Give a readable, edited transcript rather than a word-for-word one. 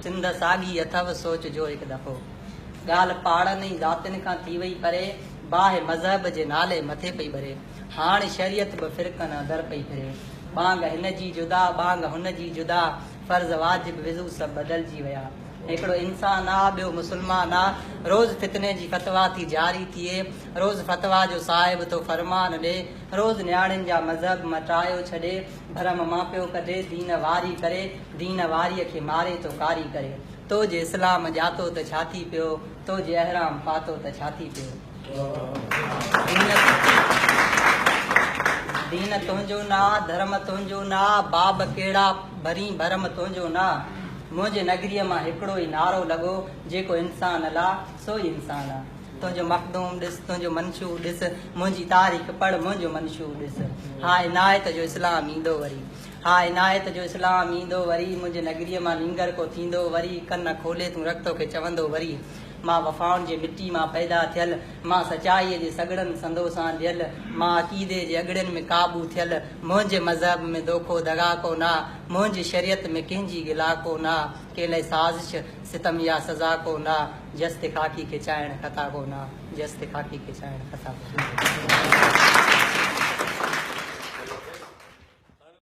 سنڌ ساڳي اٿئو سوچ جو هڪ دفعو. ڳالهه پاڙن ۽ ذاتين کان ٿي وئي پري، باهه مذهب جي نالي مٿي پئي ٻري. هاڻ شريعت به فرقن اندر پئي ڦري. ٻانگ هن جي جدا، ٻانگ هن جي جدا، فرض واجب وضو سڀ بدلجي ويا. هڪڙو انسان آ، ٻيو مسلمان آ، روز فتني جي فتويٰ ٿي جاري ٿئي، روز فتويٰ جو صاحب ٿو فرمان ڏي، روز نياڻين جا مذهب مٽايو ڇڏي، ڀرم مان پيو ڪڍي، دين واري ڪري، دين واريء کي ماري ٿو ڪاري ڪري. تو جي اسلام ڄاتو ته ڇا ٿي پيو، تو جي احرام پاتو ته ڇا ٿي پيو. دين تنهنجو نه آ، ڌرم تنهنجو نه آ، باب ڪهڙا ڀرين ڀرم تنهنجو نه آ. منهنجي نگريء مان هڪڙو ئي نعرو لڳو، جيڪو انسان لا، سو ئي انسان آ. تنهنجو مخدوم ڏس، تنهنجو منشور ڏس، منهنجي تاريخ پڙهه، منهنجو منشور ڏس. ها عنايت جو اسلام ايندو وري. ها عنايت جو اسلام ايندو وري، منهنجي نگريء مان نينگر ڪو ٿيندو وري، ڪن کولي تون رک توکي چوندو وري. مان وفائن جي مٽي مان پيدا ٿيل، مان سچائيء جي سڳڙن سندو سان ڏيل، مان عقيدي جي اڳڙين ۾ قابو ٿيل، منهنجي مذهب ۾ دوکو دغا ڪو نه، منهنجي شريعت ۾ ڪنهن جي گلا ڪو نه، ڪنهن لئه سازش، ستم يا سزا ڪو نه، جس تي خاڪي کي چاهڻ خطا ڪو نه، جس تي خاڪي کي چاهڻ خطا ڪو نه.